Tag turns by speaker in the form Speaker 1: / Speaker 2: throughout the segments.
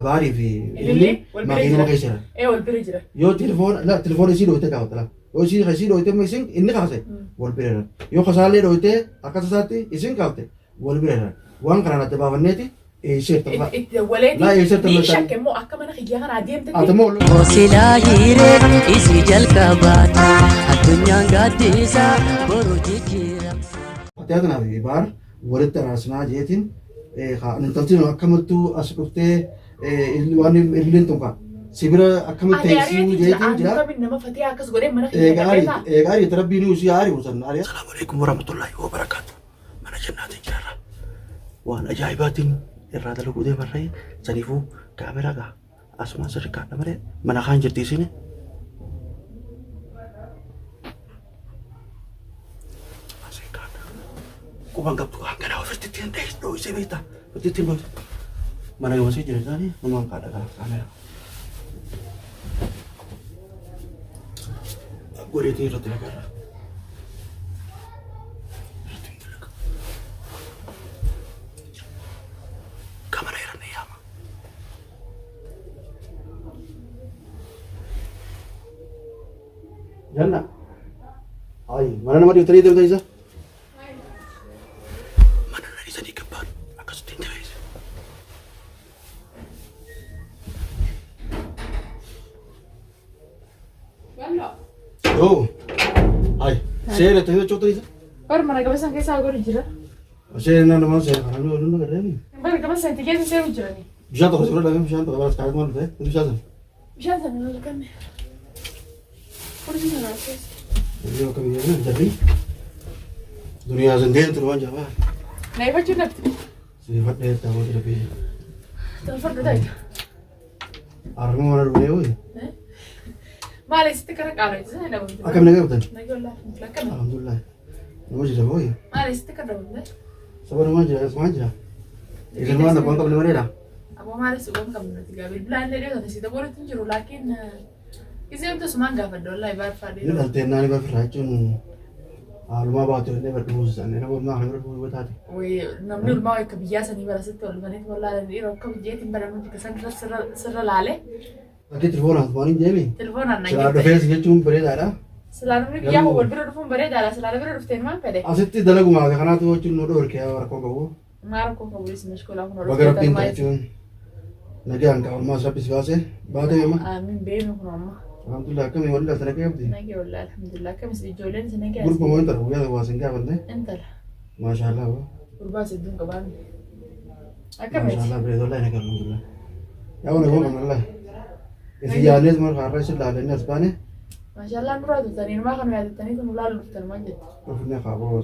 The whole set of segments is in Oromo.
Speaker 1: Baarii fi
Speaker 2: Ililli
Speaker 1: ililliin
Speaker 2: wal bira
Speaker 1: makiinuma
Speaker 2: jira.
Speaker 1: keessa jiran.
Speaker 2: Ee wal bira jira.
Speaker 1: Yoo telefoona la telefoona isii dhooyte kaafata la. Yoo isii isii dhooyte immoo isin inni kaase wal bira jiran. Yoo kasaallee dhooyte akka tasaatti isin kaafte wal bira jiran. Waan kanaan adda baafanneeti eesseerta fa'a.
Speaker 2: Itti dawwaleeti
Speaker 1: Laa eessatti
Speaker 2: ni
Speaker 1: amma
Speaker 2: shakke immoo akka mana kiyyaa kana adeemtetti
Speaker 1: Ati immoo
Speaker 3: Osilaa hiree isii jalqabaati addunyaan gaaddisaa boru jijjiiramsa.
Speaker 1: Fatiyaa tanaa fi baar walitti araarsinaa jeetiin intalti sun akkamittuu as dhuftee waan ililliin tun kaa si bira akkamitti
Speaker 2: Ani
Speaker 1: teessuu
Speaker 2: ariitiin jira.
Speaker 1: jeetiin
Speaker 2: Ani
Speaker 1: jira.
Speaker 2: kamin nama fatee akkas godhee mana kiyya
Speaker 1: Eega
Speaker 2: dhaqee ta'a.
Speaker 1: ariiti eega ariiti rabbiin usii ari'u san ari'a. Salaamu alaikum warahmatullahi wabarakaatu. Mana jannaatiin jirarra. Waan ajaa'ibaatiin irraa dalaguu deemarree saniifuu kaameraa gaa asumaan sirri kaadha malee mana kaan jirti isin. Asii kaadha. Quban qabdu waan kana ofitti ittiin dho'isee beektaa. Ofitti ittiin dho'ise. Mana gamasii jira isaanii numaan kaadha gaa kaameraa. Godheetiin irratti lagarra. Irratti hin dalaga. Kamara irra ni yaama. Janna. Ay, mana nama dhiiftanii deemtan isa? Mana na dhiisanii gabbaan akkasitti hin jabeesse. Yoo. Ay, seera ta'ee sochoota isa?
Speaker 2: Bar mana gaba san keessaa godhu jira.
Speaker 1: Seera nama seera kana nu nu garreemi.
Speaker 2: Bar gaba san itti keessa seeru jirani.
Speaker 1: Bishaan tokko sirra dhabee bishaan tokko baras kaayatu maal ta'e bishaan sana.
Speaker 2: Bishaan sana hin arganne. Kursii sana as keessa.
Speaker 1: Yoo akka biyya kana jarri duniyaa san deemtu waan jabaa.
Speaker 2: Na ifachuu nafti.
Speaker 1: Siifadhee ta'uu darbee.
Speaker 2: Tolfadhu taa'ita.
Speaker 1: Arma mana dhufnee hoyi.
Speaker 2: Maali sitti kana qaala isa dhabamte.
Speaker 1: Akkam nagaa qabdan?
Speaker 2: Nagaa wallaahi alhamdulillah akkam.
Speaker 1: Alhamdulillah. Nama jira hoyi.
Speaker 2: Maali sitti kana dhabamte?
Speaker 1: Saba namaa jira asumaan jira. Isin waan waan qabne maleedha.
Speaker 2: Aboo maali si waan qabne nuti gaa bilbilaan illee dhiyoo si dabaluutti hin jiru laakiin gisee hunda sumaan gaafadha wallaahi baarfaadhe.
Speaker 1: Inni dhalteen naani bafirraa jechuun haalumaa baatu illee badhu buusisan. Nama olmaa kana bira bu'uu taate.
Speaker 2: Namni ulmaa akka biyyaa sanii barasitti ol dhufaniif wallaahi dhiiroo akka biyyeetiin barannu bika san sirra laale.
Speaker 1: Bakki telefoonaan waan hin jeemi.
Speaker 2: Telefoonaan na
Speaker 1: Silaa
Speaker 2: jette.
Speaker 1: dhufees jechuun bareedaadha.
Speaker 2: Silaa namni biyyaa kun wal bira dhufuun bareedaadha. Silaa na bira dhufteen maal fedhe?
Speaker 1: Asitti dalagumaa kanaatu jechuun nu dhoorke rakkoo qabu.
Speaker 2: Maal rakkoo qabu isin mashkoolaa kun
Speaker 1: Baga rabbiin jechuun nagaan qabu ammaas rabbi si baase baatee amma.
Speaker 2: Amiin beeknu kun amma.
Speaker 1: Alhamdulillah akkamii walii dhalta nagee qabdi.
Speaker 2: Nagee wallaahi alhamdulillah akkamis ijoolleen isin nagee
Speaker 1: Gurba moo intala guyyaa waa sin gaafanne.
Speaker 2: Intala.
Speaker 1: Maashaallah.
Speaker 2: Gurbaa hedduun qabaanne. Akkamitti?
Speaker 1: Maashaallah bareedu wallahi nagaa alhamdulillah. Yaa waan eeguu qabna wallahi. Isin yaadnees maal har'a isin laalanii as baane.
Speaker 2: Maashaallah nurraa turtanii ilmaa kana yaadattanii kun laalu dhuftan maal jette?
Speaker 1: Dhufne kaaboo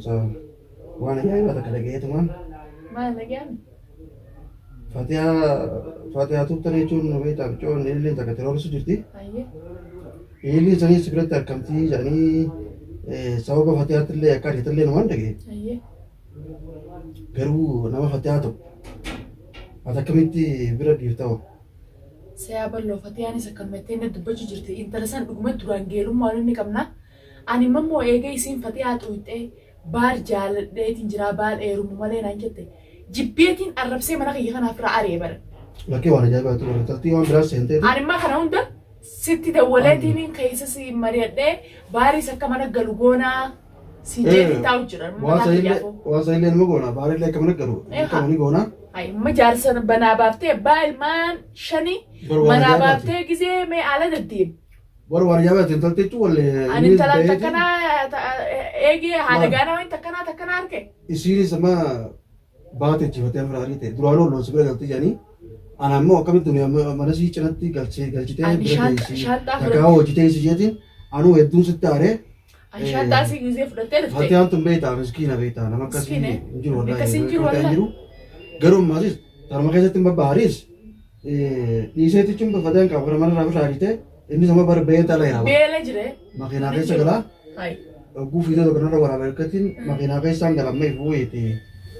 Speaker 1: waan ajaa'ibaa takka dhagayeetumaan.
Speaker 2: Maal dhagayame?
Speaker 1: Fatihaa Fatihaa tuuttan jechuun beektaa bicoon ililliin takka tiroorsu jirti.
Speaker 2: Ayyee.
Speaker 1: Ililliin sanis biratti argamtii jedhanii sababa Fatihaatti illee akka ariitti illee numaan dhagaye.
Speaker 2: Ayyee.
Speaker 1: Garuu nama Fatihaa tokko ati akkamitti bira dhiifta hoo?
Speaker 2: Sayaa bal'oo Fatihaanis akkanumatti inni dubbachuu jirti. Intala san dhugumatti duraan geelummaa waliin ni qabna. Ani immoo eega isiin Fatihaa xuuxxee baar jaaladheetiin jiraa baar eerumu malee naan jette. Jibbeetiin arrabsee mana kiyya kanaaf irraa ari'e bara.
Speaker 1: Lakkee waan ajaa'ibaa ture. Intaltii waan biraas seenteeti.
Speaker 2: Ani immoo kana hunda sitti dawwaleetiin keessa si mari'adhee baariis akka mana galu goonaa si jeetiin taa'u jira.
Speaker 1: Waan sanillee waan sanillee nama goona. Baarillee akka mana galu. Akka ni goona.
Speaker 2: Ay, amma jaarsa banaa baaftee abbaa ilmaan shanii
Speaker 1: Bar waan
Speaker 2: manaa
Speaker 1: ajaa'ibaati.
Speaker 2: baaftee gizee mee ala deddeemu.
Speaker 1: Bar waan ajaa'ibaati intalti jechuun wallee.
Speaker 2: Ani intalaan takkanaa eegee haadha gaanaa wayin takkanaa takkanaa arge.
Speaker 1: Isiinis amma baate jifatee firaarii ta'e duraan olloon si bira galtee jedhanii ana ammoo akkamitti duniyaa mana sii cinatti galchee galchitee
Speaker 2: Ani
Speaker 1: bira
Speaker 2: shaanxaa-
Speaker 1: teessi
Speaker 2: shaanxaa
Speaker 1: takkaa hojii teessi jeetiin anuu hedduun sitti aaree
Speaker 2: Ani shaanxaa asii gizee fudhattee dhufte.
Speaker 1: Fatiyaan tun beektaa miskiina beektaa nama akkasii
Speaker 2: Miskiina,
Speaker 1: hin jiru
Speaker 2: namni akkasii hin jiru
Speaker 1: wallaahi hin
Speaker 2: wallaahi.
Speaker 1: jiru. Garuu ammaasis tarma keessatti hin babbaaris dhiiseetti jechuun fatiyaan qabu kana mana irraa firraa dhiite inni sama bara bahee dhala jira.
Speaker 2: Beela jire.
Speaker 1: Makiinaa keessa galaa
Speaker 2: Hai.
Speaker 1: Ogguu fiidoo tokko narra waraabee harkatiin makiinaa keessaan galamee fuuyeeti.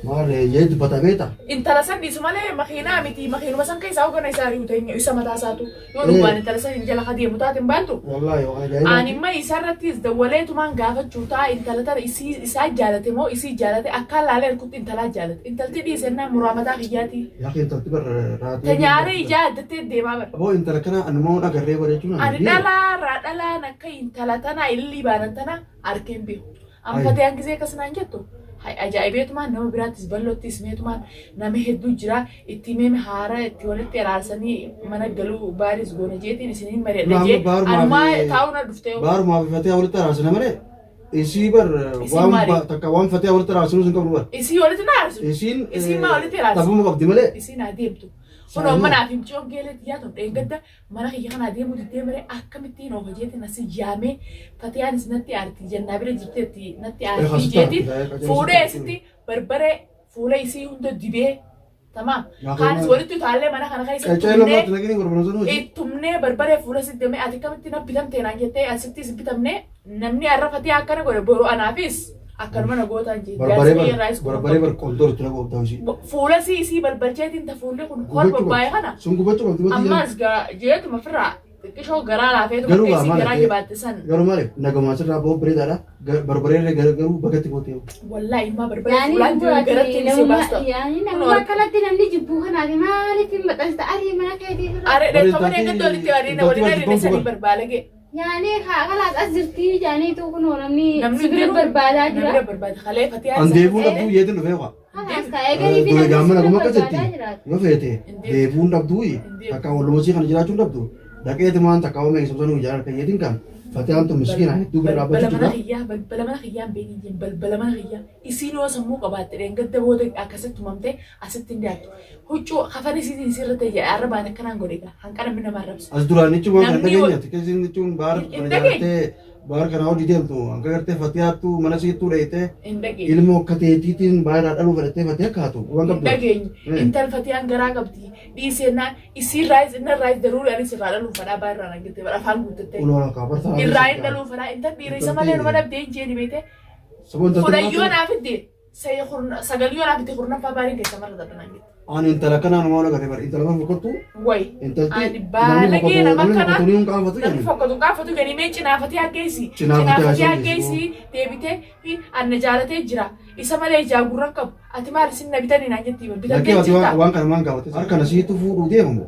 Speaker 1: Maal jee dubbata beekta?
Speaker 2: Intala san dhiisu malee makiinaa miti makiinuma san keessaa hoogana isaa ari'u teenya isa mataa isaatu yoo dhugaan intala san jala ka deemu taate hin baantu.
Speaker 1: Wallaahi waan ajaa'ibaati.
Speaker 2: Ani imma isarrattis dawwaleetumaan gaafachuu ta'a intala tana isii isaa jaalate moo isii jaalate akkaan laalee harkutti intalaa jaalate intalti dhiisennaa muraa mataa kiyyaati.
Speaker 1: Yaa intalti bar raatee.
Speaker 2: Ta nyaaree ijaa addattee deemaa bar.
Speaker 1: Aboo intala kana anuma waan agarree bara jechuun
Speaker 2: Ani dhalaa irraa dhalaan akka intala tanaa ilillii baanan tana arkeen beeku. Amma Fatiyaan gisee akkas naan jettu hay ajaa'ibeetumaan nama biraattis balloottis meetumaan nama hedduu jira itti himeeme haara itti walitti araarsanii mana galuu baaris goona jeetiin isiniin mari'adha jee anumaa taa'uu na dhuftee.
Speaker 1: Baarumaa fi Fatiyaa walitti araarsina malee isii bar
Speaker 2: Isiin
Speaker 1: waan
Speaker 2: maali?
Speaker 1: takka waan Fatiyaa walitti araarsinuu hin qabnu bar.
Speaker 2: Isii walitti na aarsu.
Speaker 1: Isiin
Speaker 2: Isiin maa walitti araarsi?
Speaker 1: Tabuma qabdi malee.
Speaker 2: Isiin haa deemtu. Kun amma naaf himciyoon geelee tiyyaa tun dheengadda mana kiyya kanaa deemuu diddee malee akkamittiin oofa jeetiin asi yaamee Fatiyaanis natti aarti jennaa bira jirteetti natti aarti
Speaker 1: Asitti
Speaker 2: jeetiin
Speaker 1: aarti, qajeelcha
Speaker 2: fuudhee
Speaker 1: aarti.
Speaker 2: asitti barbaree fuula isii hunda dibee tamaam
Speaker 1: Yaa
Speaker 2: kaanis
Speaker 1: kana-
Speaker 2: walitti utaallee mana kana keessa
Speaker 1: Qacee
Speaker 2: tumnee
Speaker 1: lamaatti nagini barbaadu hojii.
Speaker 2: ittumnee barbaree fuula sitti demee ati akkamitti na bitamtee naan jettee asittis bitamnee namni har'a Fatiyaa akkana godhe boru anaafis akkanuma na gootaan jee
Speaker 1: Barbaree
Speaker 2: jaarsi
Speaker 1: bar
Speaker 2: kiyya irraayis quba
Speaker 1: barbaree
Speaker 2: hin
Speaker 1: bar qondor itti naqu qabdaa hojii.
Speaker 2: qabu. Fuula sii isii balbalcheetiin ta fuulli kun kor
Speaker 1: Gubachuu
Speaker 2: bobbaa'e
Speaker 1: qabdi.
Speaker 2: kana
Speaker 1: Sun gubachuu qabdi mati
Speaker 2: ammaas jeetuma firraa xiqqishoo garaa laafeetuma
Speaker 1: Garuu
Speaker 2: akka
Speaker 1: waa
Speaker 2: isii
Speaker 1: maal
Speaker 2: garaa
Speaker 1: ta'e?
Speaker 2: jabaatte san
Speaker 1: Garuu maali nagamaa sirraa ba'uu bareedaadha. Barbaree illee garuu bagatti gootee.
Speaker 2: Wallaahi ilmaa barbaree
Speaker 4: Yaani
Speaker 2: fuulaan jiru garatti isii
Speaker 4: namummaa
Speaker 2: baasta.
Speaker 4: yaani namummaa akkanatti namni jibbuu kanaaf maaliif hin maxxansita arii mana keetii irra.
Speaker 2: Are
Speaker 1: Bari
Speaker 2: dheeffama
Speaker 1: intalti
Speaker 2: deeggadda walitti ariina waliin
Speaker 1: intalti
Speaker 2: ariine
Speaker 1: barjibboon
Speaker 2: sanii
Speaker 1: guban.
Speaker 2: barbaalage.
Speaker 4: Yaani kalaas as jirtii jaaniitu kunoo namni
Speaker 2: Namni
Speaker 4: si bira
Speaker 2: hundinuu
Speaker 4: barbaadaa
Speaker 2: namni
Speaker 4: jira.
Speaker 2: bira barbaada. Kalee Fatiyaa
Speaker 1: An
Speaker 2: isa
Speaker 1: deebi'uu
Speaker 2: ta'e
Speaker 1: dhabduu yeetiin dhufee waa.
Speaker 4: Kalaas taa'ee gadi fi
Speaker 1: Dure
Speaker 4: namni si
Speaker 1: gaamma
Speaker 4: bira
Speaker 1: naguma akka jetti
Speaker 4: barbaadaa jiraata.
Speaker 1: yoo feete
Speaker 2: Hin deebi'u.
Speaker 1: deebi'uu hin dhabduu
Speaker 2: Hin deebi'u.
Speaker 1: takka walloosii kana jiraachuu hin dhabdu dhaqeeti maan takka oomee ibsamsanuu ijaan harka yeetiin kan Fatiyaan tun miskiina hedduu bira
Speaker 2: Balbala
Speaker 1: dhaabbachuu
Speaker 2: mana
Speaker 1: jira.
Speaker 2: kiyyaa balbala mana kiyyaa hin beekin jeen balbala mana kiyyaa isiin yoo sammuu qabaatte dheengadda booda akkasitti tumamte asitti hin dhiyaattu. Huccuu kafan isiitiin isirra ta'e jedhe arrabaan akkanaan godhe egaa hanqa namni nama arrabsu.
Speaker 1: As duraan jechuun waan kana
Speaker 2: Namni
Speaker 1: dhageenyaati. Keessin jechuun baara
Speaker 2: Hin
Speaker 1: kana
Speaker 2: dhageenye.
Speaker 1: jaalattee baara kana hojii deemtu hanga gartee Fatiyaattu mana siittuu dheeytee
Speaker 2: Hin dhageenye.
Speaker 1: ilmoo akka teetiitiin baay'ee dhaluu fedhattee Fatiyaa kaatu waan
Speaker 2: Hin
Speaker 1: qabdu.
Speaker 2: dhageenye. Intal Fatiyaan garaa qabdi. Dhiisennaan isiirraayis innarraayis daruuri anis irraa dhaluu fadhaa baay'ee irraa jettee bara afaan guuttattee.
Speaker 1: Uloola kaa bartaa.
Speaker 2: Irraa hin dhaluu fadhaa intal dhiira isa malee nama dhabdee hin jeeni beekte.
Speaker 1: Saboon
Speaker 2: Kudhayyoo naaf itti sagaliyyoo naaf itti kurnaffaa baariin keessa marra dadhanaan jette.
Speaker 1: Ani intala kanaan waan agarre bara intala mana fokkottu
Speaker 2: Wayi.
Speaker 1: intalti
Speaker 2: Ani
Speaker 1: namni
Speaker 2: baalagee
Speaker 1: fokkottu
Speaker 2: nama
Speaker 1: namni
Speaker 2: akkana
Speaker 1: fokkottu ni hin qaanfatu
Speaker 2: namni
Speaker 1: jedhani.
Speaker 2: fokkatu qaanfatu gadi mee cinaafatee aggeessi.
Speaker 1: Cinaafatee
Speaker 2: Cinaafatee
Speaker 1: aggeessi.
Speaker 2: aggeessi deebitee fi anna jaalatee jira. Isa malee ijaa gurra hin qabu. Ati maal isin na bitanii naan jetti
Speaker 1: Lakkee
Speaker 2: bitamtee
Speaker 1: ati
Speaker 2: jirta.
Speaker 1: waan kana maan gaafate harka na siitu fuudhuu deemamu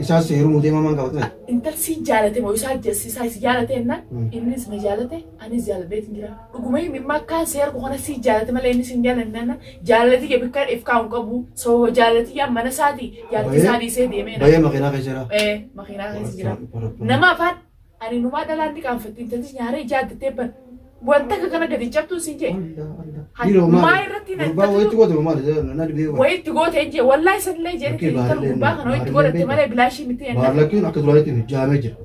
Speaker 1: isaas heerumuu deema maan gaafate.
Speaker 2: Intal si jaalate moo isaa isaa si jaalate enna innis na jaalate anis jaaladheetin jira. Dhuguma himi imma akkaan si argu kana si jaalate malee innis hin jaalanne nana jaalalati kee bikka if kaa'u hin qabu sababa jaalalati yaa mana isaati jaalati isaa dhiisee deemee na.
Speaker 1: Bayee makiinaa keessa jira.
Speaker 2: Ee makiinaa keessa jira. Nama afaan ani numaa dhalaan ni qaanfatti intaltis nyaaree ijaa addattee ban wanta akka kana gadi cabtuu siin jee. Maa irratti na
Speaker 1: Gurbaa wayitti goote maali na dhibee godhe.
Speaker 2: Wayitti goote hin jee wallaahi sanillee
Speaker 1: Lakkee
Speaker 2: jedhiti intala
Speaker 1: baarillee
Speaker 2: gurbaa kana wayitti godhatte malee bilaashii miti enna.
Speaker 1: Baarlakkiin akka duraanitti jaamee jira.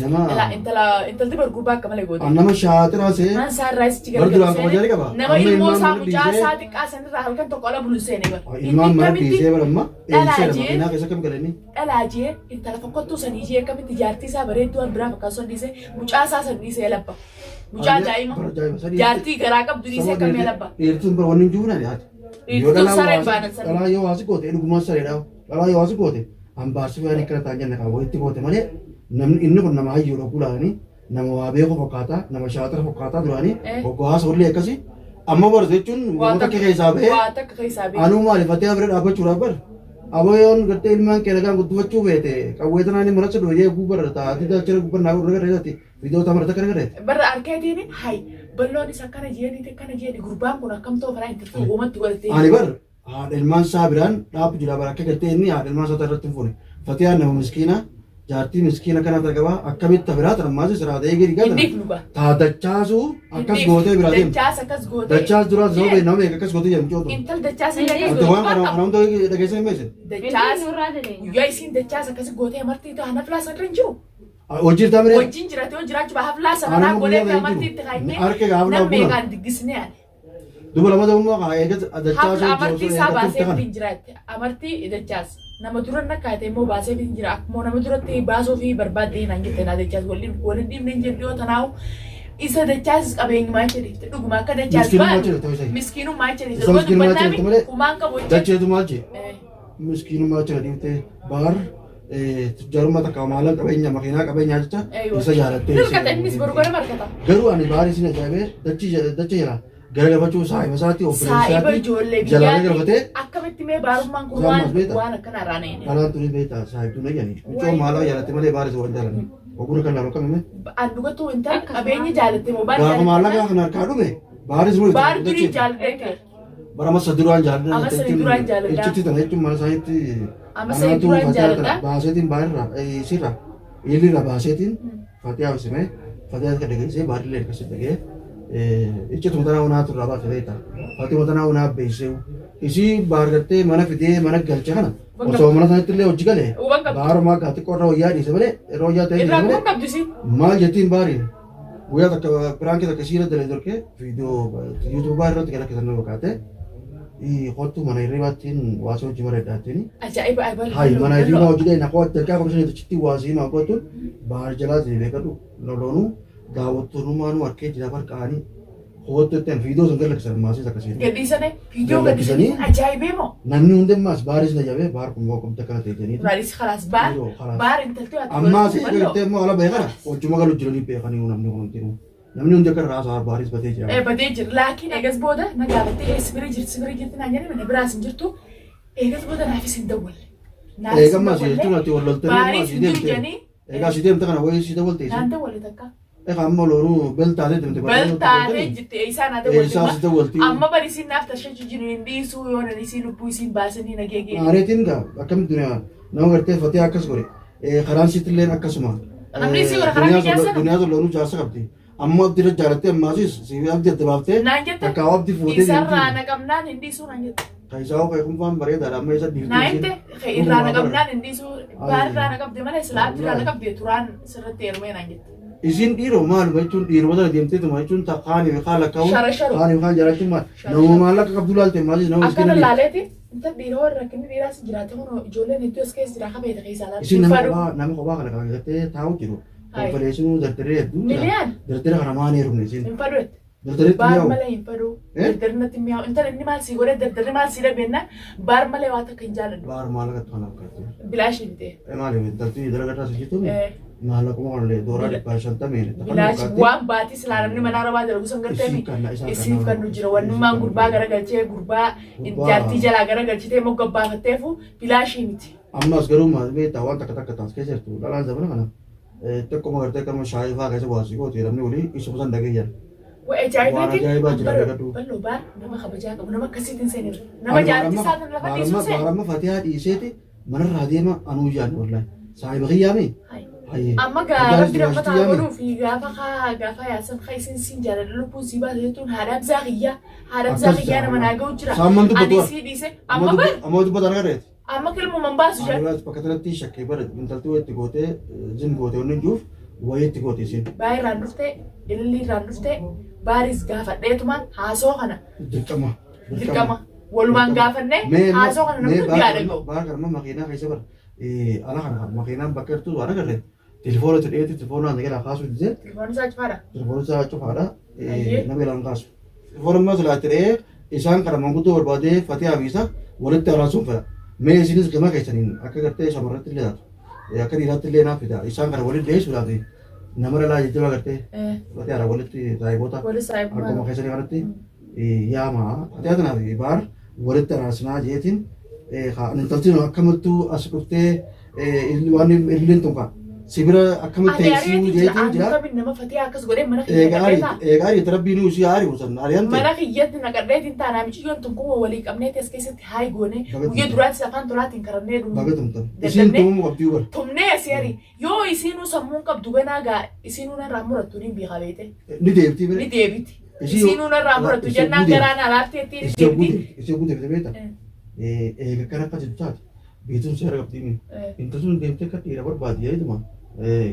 Speaker 1: Nama
Speaker 2: Ilaa intala intalti bar gurbaa akka malee goote.
Speaker 1: nama shaaxiraa see
Speaker 2: Maan isaa irraa isichi
Speaker 1: Bar
Speaker 2: garagalu
Speaker 1: duraan kabajaa ni qaba.
Speaker 2: Nama
Speaker 1: Amma
Speaker 2: ilmoo
Speaker 1: ilmaan
Speaker 2: isaa
Speaker 1: mana
Speaker 2: mucaa
Speaker 1: dhiisee-
Speaker 2: isaa xiqqaa sanirraa halkan tokko ala bulu seene bar.
Speaker 1: ilmaan
Speaker 2: Inni
Speaker 1: mana
Speaker 2: akkamitti
Speaker 1: dhiisee bara amma
Speaker 2: dhalaa
Speaker 1: eegseera
Speaker 2: jee
Speaker 1: makiinaa keessa akkam galanii.
Speaker 2: dhalaa jee intala fokkottuu sanii jee akkamitti jaartii isaa bareedduu waan biraa fakkaatu san dhiisee mucaa isaa san dhiisee labba. Mucaa daa'ima jaartii garaa qabdu dhiisee akkamii labba.
Speaker 1: Dhiirtuun bara wanni hin jiru na dhiyaate.
Speaker 2: Dhiirtuun saree baanan saree.
Speaker 1: Dhalaa yoo waasi goote dhugumaan sareedha. Dhalaa yoo waasi goote ambaasii waan akkana ta'an jenne kan walitti goote malee namni inni kun nama hayyuudha gulaanii nama waa beeku fakkaataa nama shaatira fakkaataa duraanii hoggaa haasawullee akkasii amma barsu jechuun waan takka keessaa bahee
Speaker 2: Waa takka keessaa bahee.
Speaker 1: anuu maalifatee bira dhaabbachuudhaaf bara. Aboyoon gartee ilmaan kee nagaan guddifachuu feete qawwee tanaan mana si dhufe jee gubbara taatee achira gubbar naa godhu garee viidiyoo tamara takka garee.
Speaker 2: Barra arkeetiin hay balloon isa akkana jeeniiti akkana jeeni gurbaan kun akkam ta'u kanaa intalti uumatti godhattee.
Speaker 1: Ani bar haadha ilmaan isaa biraan dhaabbu jira bara akka gartee inni haadha ilmaan isaa irratti hin fuune. Fatiyaan nama miskiina jaartii miskiina kana qaba akkamitti biraa tan ammaas siraa ta'ee gadi
Speaker 2: Hin
Speaker 1: gata.
Speaker 2: dhiifnu gaa.
Speaker 1: Taa dachaasuu akkas gootee biraa deemte.
Speaker 2: Dachaas akkas gootee.
Speaker 1: Dachaas duraa sababa nama meeqa akkas gootee jedhamti cootu.
Speaker 2: Intal dachaas illee akkas
Speaker 1: Ati waan kana
Speaker 2: gootee.
Speaker 1: kana hunda dhageessee hin beekne.
Speaker 2: Dachaas
Speaker 4: Nurraa dandeenya.
Speaker 2: guyyaa isiin dachaas akkas gootee amartii ta'a naflaa sanirra hin jiru.
Speaker 1: Hojii irraa miree.
Speaker 2: Wajjin jiraate yoo jiraachuu baa haflaa sanarraa
Speaker 1: Anuma
Speaker 2: godhee fi
Speaker 1: guyyaa
Speaker 2: amartii
Speaker 1: jiru.
Speaker 2: itti kaa'ee
Speaker 1: Harka haflaa
Speaker 2: nam
Speaker 1: buna.
Speaker 2: meeqaan diggisnee ani.
Speaker 1: Duba lama ta'ummaa kana eegas dachaasuu
Speaker 2: Hafla amartii isaa baasee
Speaker 1: kana.
Speaker 2: hin jiraate amartii dachaas nama dura nakkaate immoo baasee hin jira akkuma nama duratti baasuu fi barbaadde hin jette naa dachaas waliin waliin dhiibne hin jedhu yoo tanaahu Isa dachaasis qabeenyumaa jecha dhiifte dhuguma akka dachaas
Speaker 1: Miskiinummaa
Speaker 2: ba'an
Speaker 1: jecha ta'uu isaa.
Speaker 2: miskiinummaa jecha dhiifte
Speaker 1: Isa
Speaker 2: dhuga
Speaker 1: miskiinummaa jecha
Speaker 2: dubbannaami
Speaker 1: malee
Speaker 2: humaan qabu jecha.
Speaker 1: Dacheetu maal jee?
Speaker 2: Eh,
Speaker 1: Miskiinummaa jecha dhiiftee baar tujjaarummaa takka maallaqa qabeenya makiinaa qabeenyaa jecha
Speaker 2: Eeywa.
Speaker 1: isa jaalattee.
Speaker 2: Ni harkata innis boru ganama harkata.
Speaker 1: Garuu ani baar isin ajaa'ibee dachee jala garagalfachuu saahiba isaatti obboleessa
Speaker 2: Saahiba
Speaker 1: isaatti
Speaker 2: ijoollee
Speaker 1: jalaa
Speaker 2: biyyaatti
Speaker 1: garagalfatee
Speaker 2: akkamitti mee baarummaan kun
Speaker 1: Isaan
Speaker 2: waan
Speaker 1: maas beektaa?
Speaker 2: waan akkana irraa na hin
Speaker 1: Dhalaan tunis beektaa saahibtuu na jedhani. Mucoo maallaqa jaalatte malee baar isa waan jaalanne. Ogura kan laalu akkamiin
Speaker 2: An dhugattuu hin taane qabeenya jaalatte moo baar
Speaker 1: gaafa
Speaker 2: jaalatte
Speaker 1: maallaqa kan harkaa dhume baaris mulu
Speaker 2: baar durii jaaladhe
Speaker 1: bara masa duraan jaaladha
Speaker 2: Amma sadi duraan jaaladha.
Speaker 1: Iccitti tana jechuun mana isaaniitti
Speaker 2: Amma sadi duraan jaaladha.
Speaker 1: Baaseetiin baarirraa isirraa ilirraa baaseetiin fatiyaa ibsime fatiyaa akka dhageessee baarillee akkasii dhagee iccitu matanaa onaa turraa baate beekta fatii matanaa onaa beeksisee isii baargattee mana fidee mana galche kana osoo mana sanatti illee hojii galee
Speaker 2: Huban qabdu.
Speaker 1: baarumaa gaa xiqqoo irra wayyaa dhiise malee irra wayyaa ta'e
Speaker 2: Irraa
Speaker 1: dhiise
Speaker 2: huban
Speaker 1: malee
Speaker 2: qabdu isiin.
Speaker 1: maal jettiin baariin guyyaa takka piraankii takka isiirra dalee dorkee viidiyoo yuutuubaa irratti gad akkisan nama kaate kottu mana hirribaattiin waasii hojii mareedhaattiin
Speaker 2: Ajaa'iba ajaa'iba.
Speaker 1: hayi mana hirribaa hojii dhayna koo adda gaafa isheen achitti waasii maa kottu baar jalaa ta'e beekadhu loloonuu daawwattoonummaanuu harkee jira barqaanii kottu ittiin viidiyoo sun gad lakkisan maasii takka siin
Speaker 2: Gadhiisane viidiyoo gadhiisanii ajaa'ibee moo?
Speaker 1: namni hundemmaas baaris na jabee baar kun moo qomte akkana ta'e jedhanii
Speaker 2: Duraanis khalaas baar
Speaker 1: Yeroo khalaas.
Speaker 2: baar intalti ati
Speaker 1: ammaa si eegaltee immoo ala bahee kana hojjuma galu jiranii beekanii namni kun hundinuu namni hundi akka irraa haasa'aa baaris batee jira.
Speaker 2: Eh, badee jira. Laakiin eegas booda na gaafattee ee sibira jirti sibira jirti naan jedhame na biraas hin jirtu. Eegas booda naafis hin dawwalle. Naafis hin
Speaker 1: Eegammaa si
Speaker 2: dawwalle.
Speaker 1: jechuun ati wal loltanii ammaa
Speaker 2: Baariis
Speaker 1: si
Speaker 2: hin jiru
Speaker 1: deemte.
Speaker 2: jedhanii
Speaker 1: Egaa si deemte kana wayii si dawwalte
Speaker 2: naan
Speaker 1: isin.
Speaker 2: dawwalle takka.
Speaker 1: Egaa amma loonuu bel taatee deemte.
Speaker 2: Bal taatee jirti eeysaa naa dawwalte.
Speaker 1: Eessaa si dawwalti.
Speaker 2: Amma bari isiin naaf tashachuu jiru hin dhiisuu yoo nan isii lubbuu isiin baasanii na geegee.
Speaker 1: Aareetiin gaa akkamitti duniyaa nama gartee fatee akkas godhe karaan siittilleen akkasuma.
Speaker 2: Namni isii godhe karaa kiyyaa sana.
Speaker 1: Duniyaa sun loonuu jaarsa qabdi. Amma abdii irra jaalattee ammaasis si abdii adda baaftee
Speaker 2: Naan jette
Speaker 1: takka abdii fuutee
Speaker 2: isarraa na qabnaan hin dhiisuu naan jette.
Speaker 1: Kan isaa hoo kun bareedaadha amma isa dhiiftuu
Speaker 2: Naa himte irraa na qabnaan hin dhiisuu baar irraa na qabde malee silaa abdii irraa na qabde turaan sirratti heerumee naan jette.
Speaker 1: Isin dhiiroo maaluma jechuun dhiirota tana deemteetuma jechuun ta kaanii fi kaan lakkaa'uun
Speaker 2: Shara sharu.
Speaker 1: kaanii fi kaan jaalaachuun maal
Speaker 2: Shara
Speaker 1: nama
Speaker 2: sharu.
Speaker 1: maallaqa qabdu laalte maalis nama
Speaker 2: Akkana
Speaker 1: miskiina
Speaker 2: laaleeti inta dhiira warra rakkinni dhiiraas jiraate kun ijoolleen hedduu as keessa jira kabeeta keessaa laata.
Speaker 1: Isin nama kophaa nama kophaa kana kan gartee taa'u jiru
Speaker 2: Hai.
Speaker 1: konfaleessinuu dardaree hedduu jira
Speaker 2: Miliyaan
Speaker 1: dardara kana maan heerumne isin
Speaker 2: hin fadhu jette.
Speaker 1: dardareetti
Speaker 2: Baar
Speaker 1: mi'aawu
Speaker 2: malee hin fadhu.
Speaker 1: Eh?
Speaker 2: Dardarri natti mi'aawu. Intala inni maal sii godhe dardarri maal sii dhabeenna baar malee waa takka hin jaaladhu.
Speaker 1: Baar maallaqa kana akkatti
Speaker 2: Bilaash hin ta'e.
Speaker 1: Maali intalti dalagaa irraa jirtu
Speaker 2: Eh.
Speaker 1: maallaquma kanallee dooraa 150
Speaker 2: Bilaash waan baatii silaa namni mana arabaa dalagu san gartee isiif kan nu jira wannummaan gurbaa garagalchee gurbaa jaartii jalaa garagalchitee mogga baafatteefu bilaashii miti.
Speaker 1: Ammas garuu maal beektaa waan takka takka taas keessa jirtu dhalaan zamana kana xiqquma gartee akkama shaayii fa'aa keessa waasii gooti namni olii isuma san dhageeyyan.
Speaker 2: Wa ajaa'ibaati.
Speaker 1: Waan ajaa'ibaa jira beekadhu.
Speaker 2: Bal'oo baar nama kabajaa qabu nama akkasiitiin seenedha. Nama jaartii isaa tan lafa dhiisuu seen.
Speaker 1: Baaramma fatihaa dhiiseeti manarraa deema anuu yaadne wallahi. Saahiba kiyyaami. Hayyee.
Speaker 2: Amma gaa rabbi rahmata haa godhuu fi gaafa kaa gaafa yaasan kaa isin siin jaaladha lubbuun sii baate jechuun haadha abzaa kiyyaa haadha abzaa
Speaker 1: Akkas
Speaker 2: kiyyaa nama
Speaker 1: jaa.
Speaker 2: naa ga'u jira.
Speaker 1: Saamman dubbatu
Speaker 2: Ani sii dhiise amma bar
Speaker 1: Amma dubbata argateeti.
Speaker 2: amma kilmuman baasu
Speaker 1: Ani
Speaker 2: jedha.
Speaker 1: biraas bakka kanatti shakkee bara intalti wayitti gootee zin gootee wanni jiruuf wayitti goote isin.
Speaker 2: Baay'ee irraan dhufte ilillii irraan dhufte baaris gaafadheetumaan haasoo kana
Speaker 1: Dirqama.
Speaker 2: dirqama walumaan gaafannee haasoo kana namni hundi yaada ga'u.
Speaker 1: Baar kana makiinaa keessa bara ala kana makiinaan bakka jirtu waan agarre telefoona itti dhiyeetti telefoona ani gara kaasuu didee
Speaker 2: Telefoon isaa cufaadha.
Speaker 1: telefoona isaa cufaadha
Speaker 2: Ayyee.
Speaker 1: nama ilaan kaasu. Telefoona immoo silaa itti dhiyee isaan kana manguddoo barbaadee fatihaa fi isa walitti araarsuun fedha. Mee isinis gama keessaniin akka gartee shamarratti illee taatu akka dhiiraatti illee naaf fida isaan kana walitti dhiyeessuudhaaf nama dhalaa jajjabaa gartee fatihaadha walitti saahiboota
Speaker 2: Wali saahibummaa.
Speaker 1: akkuma keessanii kanatti yaama fatihaa tanaaf baar walitti araarsinaa jeetiin intalti akkamittuu as dhuftee waan ililliin tun kaa sibira akkamitti
Speaker 2: Ani
Speaker 1: teessuu
Speaker 2: ariitiin jira.
Speaker 1: jeetiin
Speaker 2: Ani
Speaker 1: jira.
Speaker 2: kamin nama fatee akkas godhee mana kiyya
Speaker 1: Egaa
Speaker 2: naqadhee ta'a.
Speaker 1: egaa ariiti rabbiin usii ari'u san ari'amte.
Speaker 2: Mana kiyyatti naqadheetiin ta'a. Namichi tun kuma walii qabnee as keessatti haay goone.
Speaker 1: Baga
Speaker 2: Guyyaa
Speaker 1: tumte.
Speaker 2: duraattis afaan tolaatiin karannee
Speaker 1: Baga
Speaker 2: dhumne.
Speaker 1: tumtan. Isiin
Speaker 2: Dadhabnee
Speaker 1: tumuu qabdii bara.
Speaker 2: tumnee asii ari. Yoo isiinuu sammuun qabdu ganaa gaa isiinuu narraa murattu ni beeka beete.
Speaker 1: Ni deebiti
Speaker 2: Ni
Speaker 1: bire.
Speaker 2: deebiti.
Speaker 1: Isii
Speaker 2: Isiinuu narraa murattu
Speaker 1: isii
Speaker 2: jennaan
Speaker 1: oguu
Speaker 2: garaan alaafteetti ni
Speaker 1: Isii oguu
Speaker 2: deebiti.
Speaker 1: deebiti. Isii oguu deebite beekta. Eega kana akka jettu taate beektuun seera qabdii mi. Intalli sun deemtee akka dhiira barbaadi jedhuma.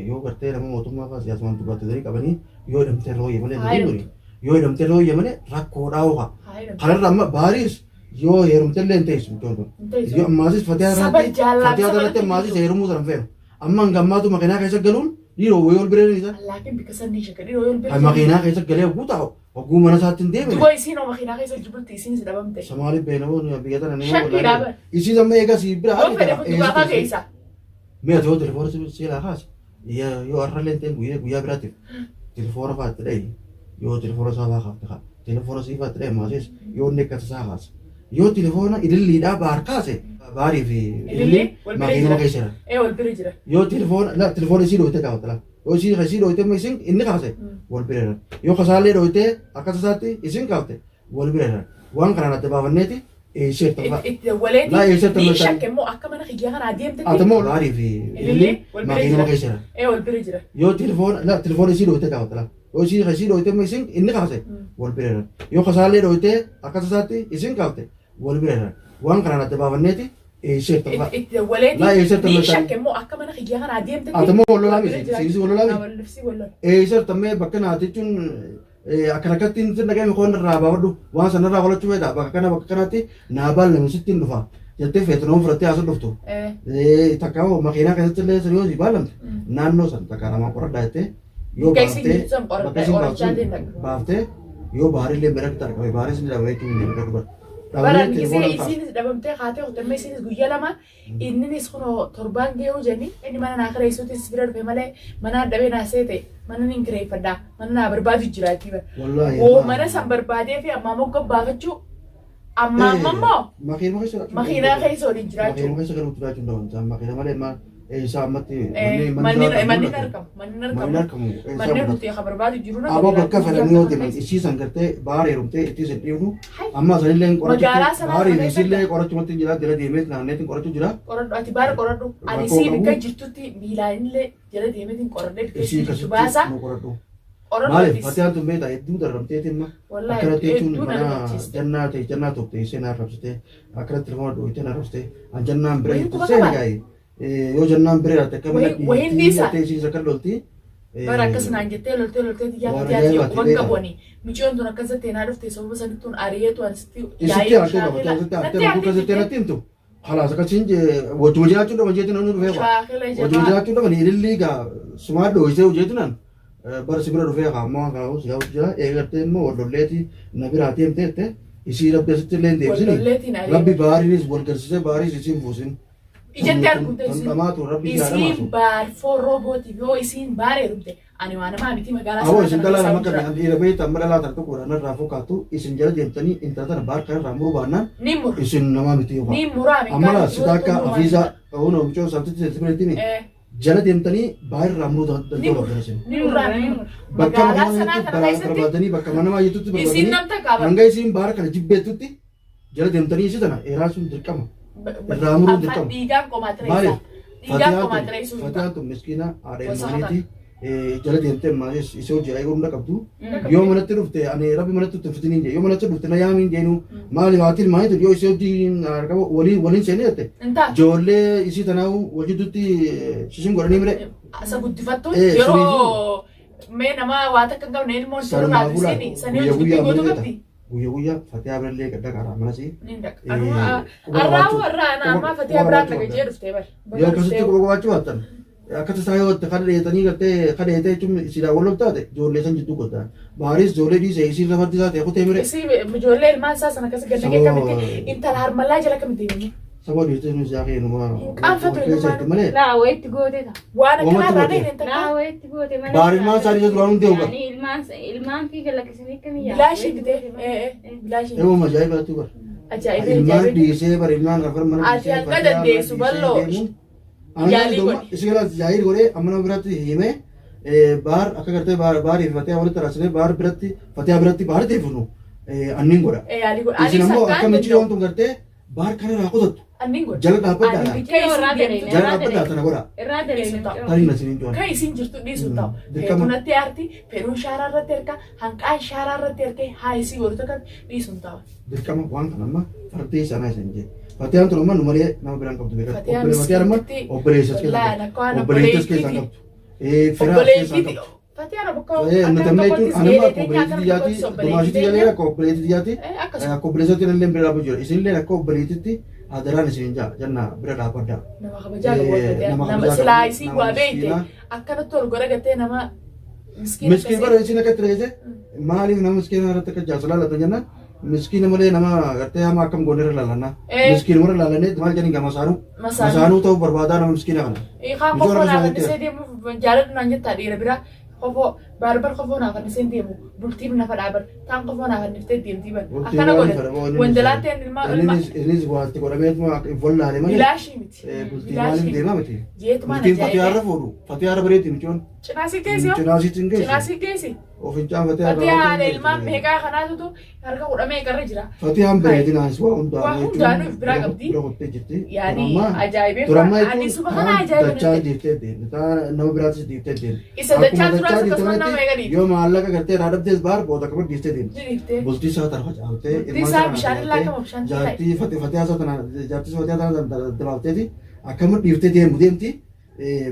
Speaker 1: Yoo gartee nama mootummaa fa'aa siyaasumaan dubbatte qabanii yoo hidhamtee irra wayya malee
Speaker 2: Haa hidhamtu.
Speaker 1: yoo hidhamtee irra wayya malee rakkoodhaa hooqa.
Speaker 2: Haa hidhamtu.
Speaker 1: Kanarra amma baariis yoo heerumte illee hin teessu mucaan kun.
Speaker 2: Hin teessu.
Speaker 1: Yoo ammaasis fatihaa
Speaker 2: Saba
Speaker 1: irratti
Speaker 2: jaallaa
Speaker 1: fatihaa
Speaker 2: saba
Speaker 1: irratti
Speaker 2: irratti
Speaker 1: ammaasis
Speaker 2: jirtu.
Speaker 1: heerumuu sana hin feenu. Amma hangammaatu makiinaa keessa galuun Dhiiroo wayii ol bira isa.
Speaker 2: Laakiin bikka san ni shakka dhiiroo yoo bira.
Speaker 1: Makiinaa keessa galee hogguu taa'u hogguu mana isaatti hin deemine.
Speaker 2: Duba isiin oo makiinaa keessa jirti isiin si dhabamte.
Speaker 1: Samaali beenamoo biyya tana nama
Speaker 2: Shakkii dhaaban.
Speaker 1: Isiin amma eegaa si bira
Speaker 2: Yoo fedhe kun duraa keessa.
Speaker 1: Mi'a yoo telefoona si laa kaase yoo har'allee hin ta'in guyyaa guyyaa biraatiif telefoona fa'aatti dha'i yoo telefoona isaa fa'aa kaafte kaa telefoona sii fa'aatti dha'i maasees yoo inni akka tasaa kaase yoo telefoona ililliidhaa baar kaase baarii fi
Speaker 2: Ililliin wal bira
Speaker 1: makiinuma
Speaker 2: jira.
Speaker 1: keessa jira.
Speaker 2: Ee wal bira jira.
Speaker 1: Yoo telefoona la telefoona isii dhooyte kaafte la yoo isii isii dhooyte immoo isin inni kaase wal bira jira. Yoo kasaallee dhooyte akka tasaatti isin kaafte wal bira jira. Waan kanaan adda baafanneeti eesseerta fa'a.
Speaker 2: Itti dawwaleeti
Speaker 1: Laa eessatti
Speaker 2: ni
Speaker 1: amma
Speaker 2: shakke immoo akka mana kiyyaa kanaa deemtetti.
Speaker 1: Ati immoo baarii fi
Speaker 2: Ililliin wal bira
Speaker 1: makiinuma
Speaker 2: jira.
Speaker 1: keessa jira.
Speaker 2: Ee wal bira jira.
Speaker 1: Yoo telefoona la telefoona isii dhooyte kaafte la yoo isii isii dhooyte immoo isin inni kaase wal bira jira. Yoo kasaallee dhooyte akka tasaatti isin kaafte wal bira jira. Waan kanaan adda baafanneeti eesseerta fa'a.
Speaker 2: Itti dawwaleeti
Speaker 1: Laa eessatti
Speaker 2: ni
Speaker 1: amma
Speaker 2: shakke immoo akka mana kiyyaa kanaa deemtetti.
Speaker 1: Ati immoo wal lolaa
Speaker 2: wal bira
Speaker 1: miti.
Speaker 2: jira.
Speaker 1: Siisi wal lolaa miti.
Speaker 2: Wal sii wal lola.
Speaker 1: Eessarta mee bakka naati jechuun akkana akkatti sin dhaga'ame koon irraa baafadhu waan sana irraa qolachuu feeta bakka kana bakka kanatti naa baallame sitti hin dhufa jettee feetu nama fudhattee asii dhuftu. Takka hoo makiinaa keessatti illee sun yoo si baallamte naannoo san takka namaa qoradhaa jettee yoo
Speaker 2: Bakka isin
Speaker 1: baaftee
Speaker 2: jirtu san qoradhaa-
Speaker 1: bakka isin
Speaker 2: qorachaa
Speaker 1: baaftu
Speaker 2: deemta.
Speaker 1: baaftee yoo baarillee biratti argame baaris ni dhabame jechuun ni beeku.
Speaker 2: Bara gisee isiinis dhabamtee kaatee hotelma isiinis guyyaa lama inninis kunoo torbaan gahuu jenni inni mana naa kireessuutis bira dhufe malee mana dhabee naa seete mana nin kireeffadha mana naa barbaadu jira jechuudha.
Speaker 1: Wallaahi.
Speaker 2: Woo mana san barbaadee fi ammaa mogga baafachuu ammaa amma immoo
Speaker 1: Makiinuma keessa
Speaker 2: makiinaa keessa waliin
Speaker 1: Makiinuma
Speaker 2: jiraachuu.
Speaker 1: keessa garuu jiraachuu hin danda'amu. Makiina malee maal eessaa ammatti
Speaker 2: Manni argamu manni
Speaker 1: Manni
Speaker 2: argamu
Speaker 1: argamu eessaa
Speaker 2: manni
Speaker 1: mul'atu.
Speaker 2: nuti akka barbaadu jiru na
Speaker 1: Aboo bakka fedhan yoo deeman isii san gartee baara heerumtee itti isin dhiifnu amma sanillee
Speaker 2: Magaalaa sanaa
Speaker 1: baarii fi
Speaker 2: kana
Speaker 1: isillee qorachumatti jira jala deemee naanneetiin qorachuu jira.
Speaker 2: Qoradhu ati baara qoradhu ani
Speaker 1: Rakkoo
Speaker 2: sii
Speaker 1: qabu.
Speaker 2: bikka jirtutti miilaanillee jala deemeetiin qoradhee bikka
Speaker 1: Isii
Speaker 2: jirtu
Speaker 1: akkasitti
Speaker 2: baasa
Speaker 1: nu qoradhu.
Speaker 2: qoradhu
Speaker 1: Maaliif
Speaker 2: atis.
Speaker 1: Fatiyaan tun beektaa hedduu darramteeti amma
Speaker 2: Wallaahi
Speaker 1: akkanatti jechuun
Speaker 2: hedduu na
Speaker 1: mana
Speaker 2: rifachiiste.
Speaker 1: jannaa ta'e jannaa tokko teessee na arrabsite akkanatti telefoona dhooyitee na arrabsite an jannaan bira
Speaker 2: Wayiin
Speaker 1: jirtu
Speaker 2: quba
Speaker 1: seeni
Speaker 2: qabaa?
Speaker 1: gaa'e yoo jannaan bira jiraate akka mana
Speaker 2: Wayiin dhiisaa?
Speaker 1: jettee isiin akka lolti.
Speaker 2: Bara akkas naan jettee loltee loltee xiyyaa
Speaker 1: Waan
Speaker 2: fatiyaa xiyya
Speaker 1: ajaa'ibaati
Speaker 2: quban
Speaker 1: beektaa.
Speaker 2: qabu ani mucayyoon tun akkas jettee naa dhufte sababa sanittuun ari'eetu ani sitti
Speaker 1: Isitti haatee qaba isitti haatee bakka akkasitti natti himtu. Kalaas akkasiin wajjuma jiraachuu dhaban jeetiin namni dhufee qaba.
Speaker 2: Shaakila
Speaker 1: Wajjuma
Speaker 2: jabaa.
Speaker 1: jiraachuu dhaban ilillii gaa sumaa dhooysee hojjeetinaan bara si bira dhufee haa ammoo waan kana si gaafatu jira eegartee immoo wallolleeti na biraa deemtee jette isii rabbi asitti illee hin deebisini.
Speaker 2: Wallolleetiin ari'ee.
Speaker 1: Rabbi baariinis wal garsiisee baariis isiin fuusin.
Speaker 2: Ijatti arguu
Speaker 1: Tan dhamaatu rabbi si haa
Speaker 2: Isiin
Speaker 1: dhamaatu.
Speaker 2: baar foon roobootiif yoo isiin baar heerumte ani waa namaa miti magaalaa
Speaker 1: Awwa isin
Speaker 2: sana
Speaker 1: dhalaa
Speaker 2: keessa
Speaker 1: nama
Speaker 2: jira.
Speaker 1: qabne dhiira beekta amma dhalaa tana tokko narraa fokkaattu isin jala deemtanii intala tana baar kanarraa muruu baannaan
Speaker 2: Ni mura.
Speaker 1: isin namaa miti yookaan.
Speaker 2: Ni muraa
Speaker 1: Amma laa sita akka afiisaa ta'uun oomishoo sabtitti seensibiriitiin jala deemtanii baay'irraa muruu
Speaker 2: Ni
Speaker 1: danda'u
Speaker 2: mura.
Speaker 1: qabdan isin.
Speaker 2: Ni muraa ni mura.
Speaker 1: Bakka
Speaker 2: Magaalaa
Speaker 1: mana
Speaker 2: sanaa
Speaker 1: namaatti
Speaker 2: kana keessatti
Speaker 1: barbaadanii bakka mana namaa jirtutti
Speaker 2: isiin
Speaker 1: barbaadanii
Speaker 2: namta qaba.
Speaker 1: hanga isiin baara kana jibbeettutti jala deemtanii isii tana eeraa sun dirqama. Irraa muruun dirqama.
Speaker 2: Dhiigaan qomaa
Speaker 1: Maaliif?
Speaker 2: tireessaa. Dhiigaan qomaa tireessuu hin
Speaker 1: Fatiyaan tun miskiina haadha
Speaker 2: Gosa
Speaker 1: ilmaaniiti. Jala deemtee maalis isee hojii eeguu hunda qabdu. Yoo manatti dhufte ani rabbi manatti dhufte fitiniin jee yoo manatti dhufte na yaamiin jeenu maali haati ilmaanii tun yoo isee hojii argama waliin waliin seenee jette
Speaker 2: Hin taatu.
Speaker 1: ijoollee isii tanaa'u wajjidduutti shishin godhanii mire.
Speaker 2: Isa guddifattuun
Speaker 1: Eh,
Speaker 2: yeroo mee nama waa takka hin qabne ilmoon sirrii
Speaker 1: Sanumaa
Speaker 2: laatu
Speaker 1: bulaa
Speaker 2: isiin sanii
Speaker 1: guyya
Speaker 2: hojii
Speaker 1: guyyaa
Speaker 2: dubbii gootuu
Speaker 1: mana
Speaker 2: qabdi.
Speaker 1: guyya guyyaa fatiyaa birallee gadda qaraa manasii.
Speaker 2: Ni dhaqa.
Speaker 1: Eh,
Speaker 2: Anuma
Speaker 1: quba
Speaker 2: arraa
Speaker 1: qabaachuu-
Speaker 2: warraa ana ammaa
Speaker 1: quba-
Speaker 2: fatiyaa
Speaker 1: quba
Speaker 2: biraan
Speaker 1: qabaachuu
Speaker 2: dhaga jee
Speaker 1: qabda.
Speaker 2: dhuftee bar.
Speaker 1: Yoo akkasitti quba qabaachuu baattan akka tasaa yoo itti kan dheetanii gartee kan dheetee jechuun silaa wal taate ijoollee san jidduu godha. Baaris ijoollee dhiisee isiin lafa isaa ta'e kutee mire.
Speaker 2: Isii ijoollee ilmaan isaa sana akkasi gad naqee
Speaker 1: Sababa-
Speaker 2: akkamitti intala harmallaa jala akkamitti deemee.
Speaker 1: Saba dhiistee nu isaa keenuma.
Speaker 2: Hin qaanfatu
Speaker 1: Keessa malee.
Speaker 4: Laa wayitti goote ta'a.
Speaker 2: Waan akkanaa
Speaker 1: Uummatni
Speaker 2: irraa
Speaker 1: godhe.
Speaker 2: dhaheen takka
Speaker 4: Laa wayitti goote mana.
Speaker 1: Baar ilmaan isaanii isa duraan hundee huban.
Speaker 4: Yaani ilmaan ilmaan fi galakkisanii akkamii yaa.
Speaker 2: bilaashii bitee bilaashii
Speaker 1: Eewwama ajaa'ibaatu bara.
Speaker 2: ajaa'ibee
Speaker 1: Ilmaan
Speaker 2: ajaa'ibee.
Speaker 1: dhiisee bara ilmaan afran mana
Speaker 2: Ati hanga dandeessu bal'oo. Yaalii godhi.
Speaker 1: Isi gara yaa'ii godhee amma nama biratti himee baar akka gartee baarii fi fatiyaa walitti raasnee baar biratti fatiyaa biratti baar deefnu anniin godha.
Speaker 2: Yaalii godhe. Ani
Speaker 1: Isin ammoo
Speaker 2: sakkaan
Speaker 1: akka
Speaker 2: danda'u.
Speaker 1: michii yoon gartee baar kana irraa kutattu
Speaker 2: Anniin godhe.
Speaker 1: jala dhaabbadhaa
Speaker 2: Ani
Speaker 1: jala
Speaker 2: bikka isin deemtu
Speaker 4: Jala
Speaker 1: dhaabbadhaa tana godha.
Speaker 4: Irraa
Speaker 2: Dhiisu
Speaker 4: dalee.
Speaker 2: ta'a.
Speaker 1: Tarii na isiniin joon.
Speaker 2: Kan isin jirtu dhiisu ta'u.
Speaker 1: Dirqama.
Speaker 2: Feetuun natti aarti, feetuun shaaraa irratti erga, hanqaan shaaraa irratti ergee haa isii godhu takka dhiisu hin ta'u.
Speaker 1: Dirqama waan kana amma fardee sanaa isin jee. Fatiyaan tun amma nu malee nama biraan qabdu beekaa.
Speaker 2: Fatiyaan
Speaker 1: Fatiyaan amma
Speaker 2: miskiitti-
Speaker 1: obboleessas keessaa
Speaker 2: Wallaahi,
Speaker 1: qabdu.
Speaker 2: akka waan
Speaker 1: Obboleettas keessaa
Speaker 2: obboleettiiti.
Speaker 1: qabdu. Firaa keessaa
Speaker 2: Obboleettiiti.
Speaker 1: qabdu.
Speaker 2: Fatiyaan abukkaa
Speaker 1: Nuti amma jechuun anuma akka obboleettii xiyyaatti, dumaashii xiyyaa akka obboleettii xiyyaatti,
Speaker 2: Akkasuma.
Speaker 1: akka obboleessatti illee bira dhaabbatu jira. Isin illee akka obboleettiitti Adaraan isin jaa janna bira dhaabbadha.
Speaker 2: Nama kabajaa qabu argate.
Speaker 1: Nama
Speaker 2: Nama
Speaker 1: kabajaa
Speaker 2: silaa
Speaker 1: qabu,
Speaker 2: isii
Speaker 1: nama
Speaker 2: waa beeyte
Speaker 1: miskiina.
Speaker 2: akkanatti ol godhagatee nama miskiina
Speaker 1: Miskiin
Speaker 2: akkasii.
Speaker 1: bara isin akka itti dhageesse maaliif nama miskiina irratti akka jaarsa laalatan jennaan miskiina malee nama gartee hamaa akkam goone irra laalanna. Miskiina warra laalannee maal jedhanii gaa masaanuu.
Speaker 2: Masaanuu.
Speaker 1: Masaanuu ta'uu barbaadaa nama miskiina kana.
Speaker 2: Hiikaa
Speaker 1: Mijoora
Speaker 2: kofoo naa
Speaker 1: masaanuu
Speaker 2: fannisee deemuuf jaaladhu naan jettaa dhiira biraa kofoo baarbar kofoo naa fannisee deemu bultiif nafa dhaabar taan kofoo naa fanniftee deemtii bar
Speaker 1: Bultii
Speaker 2: akkana
Speaker 1: maaliif
Speaker 2: godhan
Speaker 1: fedha? Innis-
Speaker 2: wanjalaateen ilmaa ilma
Speaker 1: Innis innis waatti godhameetuma akka hin wallaale malee.
Speaker 2: bilaashii miti
Speaker 1: Bultii
Speaker 2: bilaashii
Speaker 1: maaliif deema miti?
Speaker 2: jeetumaan
Speaker 1: Bultiin fatiyaa
Speaker 2: ajaa'ibee
Speaker 1: irra fuudhu. Fatiyaa irra bareetti micoon.
Speaker 2: cinaa si geessi hoo
Speaker 1: Cinaa sitti hin
Speaker 2: cinaa
Speaker 1: geessu.
Speaker 2: si geessi
Speaker 1: Ofincaan fatiyaa irra
Speaker 2: Fatiyaa haadha
Speaker 1: bareetti.
Speaker 2: ilmaan meeqaa kanaatutu harka kudha meeqarra jira.
Speaker 1: Fatiyaan bareedinaanis waa hundaanuu
Speaker 2: Waa hundaanuu if biraa qabdi.
Speaker 1: Bira qottee jirti.
Speaker 2: Yaani
Speaker 1: Turammaa-
Speaker 2: ajaa'ibee
Speaker 1: Turammaa
Speaker 2: ani
Speaker 1: jechuun
Speaker 2: suba kana
Speaker 1: taan
Speaker 2: ajaa'iba
Speaker 1: dachaa
Speaker 2: natti.
Speaker 1: dhiiftee deemti. Taan nama biraatis dhiiftee deemti.
Speaker 2: Isa
Speaker 1: Akkuma
Speaker 2: dachaa turaas
Speaker 1: dachaa
Speaker 2: akkasuma nama
Speaker 1: dhiifte
Speaker 2: meeqa dhiifte.
Speaker 1: yoo maallaqa gartee irraa dhabdees baar booda akkuma dhiiftee deemti.
Speaker 2: Ni dhiiftee.
Speaker 1: Bultii isaa tana facaaftee
Speaker 2: Bultii isaa bishaan illaa akkama bishaan ta'e.
Speaker 1: jaartii fatiyaa isaa tana jaartii fatiyaa tana dabaabteeti akkama dhiiftee deemu deemti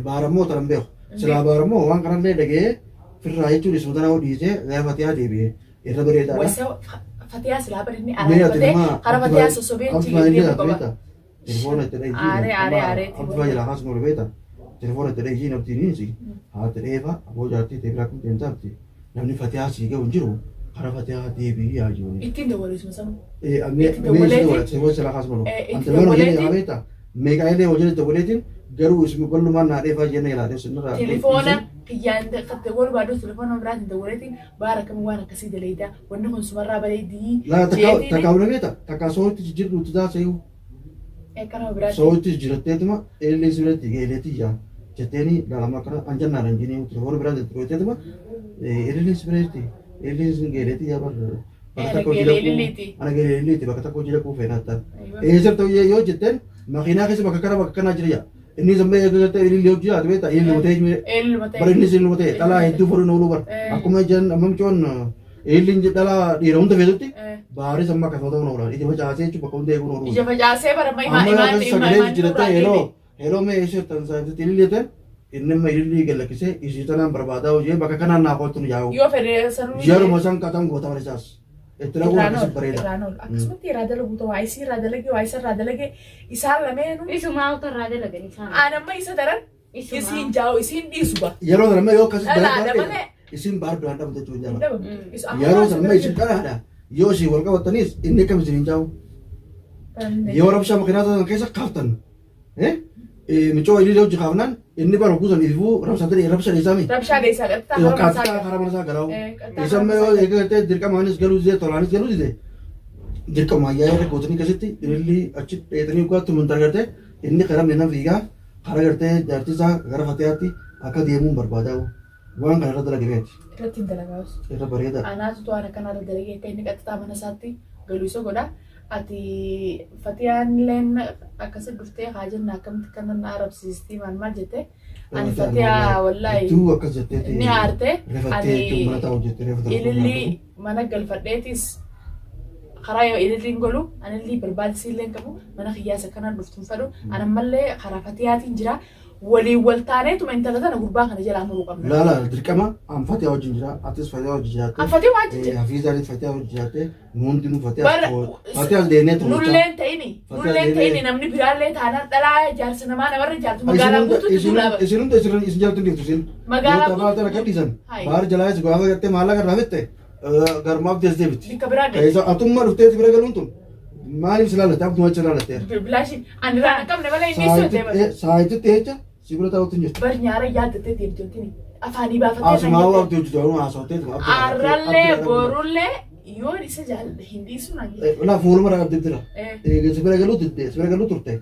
Speaker 1: baarammoo tana hin beeku. Silaa baarammoo waan kanallee dhaga'ee firraa jechuun isuma tana dhiisee gara fatiyaa deebi'ee irra bareedaadha.
Speaker 2: Wasa fatiyaa silaa barinni
Speaker 1: Mee ati
Speaker 2: araarfatee
Speaker 1: nama
Speaker 2: karaa fatiyaa sossobee
Speaker 1: Abdi baay'ee
Speaker 2: deemu
Speaker 1: ati
Speaker 2: qaba.
Speaker 1: beekta. Telefoona itti dhahii.
Speaker 2: Aaree, aaree, aaree.
Speaker 1: Abdi baay'ee lafaa sun ol beekta. Telefoona itti dhahii abdiin si haati dheefa aboo jaartii ta'e biraa kun deemta abdi. Namni fatiyaa sii gahu hin jiru karaa fatiyaa deebi'ii yaa jiru.
Speaker 2: Ittiin dawwaleessuma sana.
Speaker 1: Mee
Speaker 2: Itti dawwaleetiin-
Speaker 1: telefoona silaa kaasuma ol.
Speaker 2: Itti
Speaker 1: An telefoona hojii
Speaker 2: dawwaleetiin-
Speaker 1: yaa beekta. Meeqaalee hojii dawwaleetiin garuu isin ballumaan naa dheefaa jenna ilaa dheessu irraa.
Speaker 2: Telefoona kiyyaan qattee wal baaduu telefoona biraatiin dawwaleetiin baara kam waan akkasii daleeydaa wanni kun sumarraa bareedii
Speaker 1: Laa
Speaker 2: jeetiin
Speaker 1: takkaa hunda beekta takkaa sootti jijjiirtu taasisuu.
Speaker 2: akkana biraatiin.
Speaker 1: Sootti jijjiiratteetuma eellee sirriitti geeleetii yaa jetteeni laalama akkana anjannaan anjinii telefoona biraa jetteetuma eellee sirriitti eellee sun geeleetii yaa bar bakka takka hojii
Speaker 2: Ana
Speaker 1: dhaquu
Speaker 2: geeleelliiti.
Speaker 1: ana geeleelliiti bakka takka hojii dhaquu feenaattaan. Eessatti ta'u yoo jetteen makiinaa keessa bakka kana bakka kanaa jira yaa inni sammee eeggatee eellee hojii haati beektaa eellee ta'e
Speaker 2: Eeluma ta'e.
Speaker 1: bara inni isin ta'e dhalaa hedduu fuudhuun ooluu bara akkuma jiran amma micoon eelliin dhalaa dhiira hunda feetutti baaris amma akkasuma ta'uun oolan ija facaasee jechuun bakka hunda eeguun ooluu.
Speaker 2: Ija facaasee bara amma
Speaker 1: Amma
Speaker 2: imaan imaan
Speaker 1: akkas
Speaker 2: imaan
Speaker 1: sagalee
Speaker 2: imaan
Speaker 1: jijjiirattee
Speaker 2: nurraa
Speaker 1: yeroo
Speaker 2: deeme.
Speaker 1: yeroo mee ishee tan saayinsitti ilillee ta'e inni amma ilillii galakkisee isii tanaan barbaadaa hojii bakka kanaan naa qoottu nu yaa'u.
Speaker 2: Yoo fedhe sanuu
Speaker 1: Yeruma san qaxan goota isaas. Itti dhaquun
Speaker 2: irraan
Speaker 1: akkasi
Speaker 2: oolu
Speaker 1: bareeda.
Speaker 2: irraan oolu akkasumatti irraa dalagu ta'u waa isii irraa dalage waa isa irraa dalage isaan lameenuu
Speaker 4: Isumaa utuu irraa dalagan isaan.
Speaker 2: aan amma isa daran
Speaker 4: Isumaa.
Speaker 2: isiin jaa'u isiin dhiisu ba.
Speaker 1: Yeroo sana amma yoo akkasi
Speaker 2: Dhalaadha
Speaker 1: dalagaa
Speaker 2: malee.
Speaker 1: isin baar duraan dhabamte jechuun
Speaker 2: Hin
Speaker 1: jaalladha.
Speaker 2: dhabamu. Amma
Speaker 1: Yeroo
Speaker 2: waan
Speaker 1: sana amma
Speaker 2: bira
Speaker 1: isin
Speaker 2: jiru.
Speaker 1: dhalaadha. Yoo isin wal qabattanis inni akkam isin hin jaa'u. Yoo rabshaa makiinaa sana keessa kaaftan micoo ilillee hojii kaafnaan inni bara guutan ifuu rabshaa ta'e rabsha dhiisaami.
Speaker 2: Rabshaa dheessaa qaxxaa karaa
Speaker 1: Qaxxaa
Speaker 2: masaa
Speaker 1: karaa mana isaa galaa'u.
Speaker 2: Qaxxaa
Speaker 1: Isa amma yoo eegalee dirqamaanis galuu dide tolaanis galuu dide dirqama ayyaa irra gootanii keessatti ilillii achi dheetanii dhugaatti mun targartee inni karaa miidhaan fiigaa karaa gartee jaartii isaa gara fatiyaatti akka deemuun barbaadamu waan kana irra dalagameeti
Speaker 2: Irratti hin dalagaus.
Speaker 1: irra bareeda.
Speaker 2: Anaatu waan akkanaa dalagee akka inni qaxxaa mana isaatti galuu isa godha. Ati fatiyaan illeen akkasi dhuftee haa jenna akkamitti kana na arabsiistii maal maal jette. Ani fatiyaa wallaahi
Speaker 1: Hedduu akkas jetteeti.
Speaker 2: ni aarte.
Speaker 1: Rifattee jechuun mana taa'u jettee reefu
Speaker 2: Ilillii mana galfadheetis karaa yoo ililliin golu anillee barbaachisii illee hin qabu mana kiyyaas akkanaan dhuftu hin fedhu ani ammallee karaa fatiyaatiin jira waliin wal taaneetuma intala tana gurbaa kana jalaa muruu qabna.
Speaker 1: Laala dirqama an fatiyaa wajjin jira atis fatiyaa wajjin jiraatte.
Speaker 2: An fatiyaa wajjin jira.
Speaker 1: Hafiizaanis fatiyaa wajjin jiraatte nu hundinuu fatiyaa
Speaker 2: Bara
Speaker 1: fatiyaas deemnee tolchaa.
Speaker 2: nulleen ta'ini
Speaker 1: Fatiyaa
Speaker 2: nulleen
Speaker 1: deemnee-
Speaker 2: ta'ini namni biraallee taanaan dhalaa jaarsa namaa namarra jaartu magaalaa guutuutti duulaa bara.
Speaker 1: Isin hunda isin isin jalatti hin dhiiftu isin.
Speaker 2: Magaalaa
Speaker 1: Yoo taphaa tana gadhiisan
Speaker 2: Hai.
Speaker 1: baar jalaa isin gaafa gartee maallaqa irraa fitte garmaaf dees deebiti.
Speaker 2: Bikka biraa deemti.
Speaker 1: Keessa atummaa dhuftee si bira galuun tun maaliif si laalatte abduma achi laalatte.
Speaker 2: Bilaashin ani irraa hin qabne malee inni sun deema.
Speaker 1: Saayititti jecha si bira taa'utti hin jirtu.
Speaker 2: Bar nyaara yaaddattee deemti wanti afaanii baafattee
Speaker 1: Asumaa waa abdii hojjetu haasawtee.
Speaker 2: Arrallee borullee yoo isa jaalladhe hin dhiisu naan jette.
Speaker 1: Laa fuuluma irraa abdii jira.
Speaker 2: Eh,
Speaker 1: Si bira galuu didde si bira galuu turte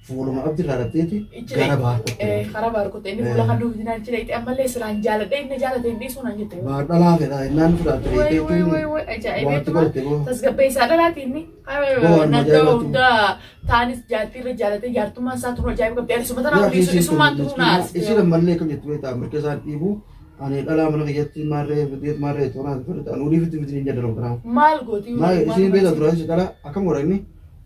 Speaker 1: fuuluma abdii irraa dhabdeeti
Speaker 2: Ichi
Speaker 1: gara
Speaker 2: dhaqe.
Speaker 1: baar
Speaker 2: Eh, karaa baar kutte inni fuula kan duubdi naan jira itti ammallee siraan jaalladhe inni jaallate hin dhiisu naan jette.
Speaker 1: Baar dhalaa fedha innaan fudhatte
Speaker 2: Way way way way
Speaker 1: waatti
Speaker 2: ajaa'ibeetuma
Speaker 1: godhatte boo.
Speaker 2: tasgabbeessaa dhalaati inni.
Speaker 1: Boo, waan
Speaker 2: Nadda
Speaker 1: ajaa'ibaati.
Speaker 2: hunda taanis jaartii irra jaallatee jaartummaan isaa tunu ajaa'iba qabdi. Ani suma tanaaf dhiisu isummaan tunu na
Speaker 1: Isin
Speaker 2: arsite.
Speaker 1: ammallee akkam jettu beektaa mirga isaan dhiibu ani dhalaa mana kiyyatti maarree fidee maarree toonaa fidee ani olii fitti fitti hin jedhamu kanaaf.
Speaker 2: Maal gooti?
Speaker 1: Maal isin beektaa duraan isin dhalaa akkam godha inni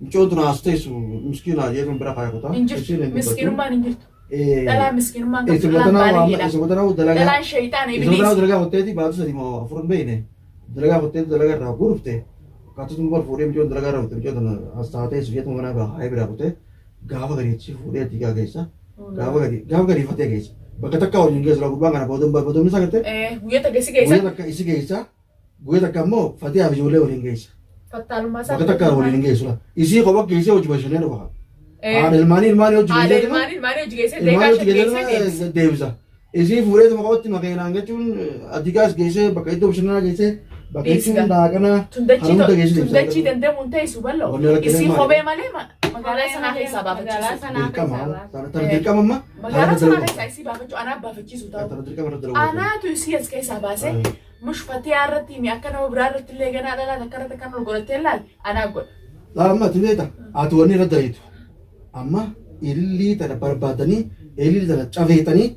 Speaker 1: mucoo tun as teessu miskiinaa jedhuun bira kaaya kutaa.
Speaker 2: Hin jirtu. Miskiinummaan hin jirtu. Dhalaan miskiinummaan qabdu dhalaan baalageedha.
Speaker 1: Isin tanaa dalagaa.
Speaker 2: Dhalaan shayxaana
Speaker 1: Isin tanaa
Speaker 2: ibiliis.
Speaker 1: dalagaa hotteeti baatu sadi moo afur hin beekne dalagaa hotteeti dalagaa irraa gurufte Akkatuma bar fuudhee mucaan dalagaa irra kutee mucaan tana as taatee sujeetuma manaa biraa haayee biraa kutee gaafa gadi achi fuudhee ati gaa geessa. Gaafa gadi fatee geessa. Bakka takka waliin geessa gurbaan kana booda booda isaa gartee.
Speaker 2: Guyyaa takka isi geessa.
Speaker 1: Guyyaa takka isi geessa. Guyyaa takka immoo fatee fi ijoollee waliin geessa.
Speaker 2: Fattaalummaa isaa.
Speaker 1: Bakka takka waliin geessu la. Isii kopha geessee hojii bashannee dhufa. Haadha ilmaanii ilmaanii hojii
Speaker 2: Haadha
Speaker 1: geessee
Speaker 2: ilmaanii ilmaanii hojii geessee
Speaker 1: ilmaanii
Speaker 2: deeqaa
Speaker 1: hojii
Speaker 2: shan geessee deebisa.
Speaker 1: geessee deebisa. Isii fuudhee tuma qabatti makeenaan jechuun adigaas geessee bakka iddoo bashannanaa geessee bakka
Speaker 2: Dhiisga.
Speaker 1: jechuun daaqanaa
Speaker 2: Tundachii
Speaker 1: hunda geessee deebisa.
Speaker 2: tundachii dandeemuun teessu bal'oo.
Speaker 1: Wanni rakkina
Speaker 2: Isii
Speaker 1: maali?
Speaker 2: kophee malee magaalaa sanaa keessaa
Speaker 4: Magaalaa
Speaker 2: baafachiisu.
Speaker 4: sanaa
Speaker 1: Dirqama.
Speaker 4: keessaa baasa.
Speaker 1: Tana dirqama amma.
Speaker 2: Magaalaa sanaa keessaa isii baafachuu anaa baafachiisu ta'u.
Speaker 1: Tana dirqama irra dalagu.
Speaker 2: Anaatu isii as keessaa baasee mush fatiyaa irratti himi akka nama biraa irratti illee ganaa dhalaa takka irratti kan ol godhattee ilaali anaa godha.
Speaker 1: Amma ati beekta ati wanni irra dalagitu amma ilillii tana barbaadanii ilillii tana cafeetanii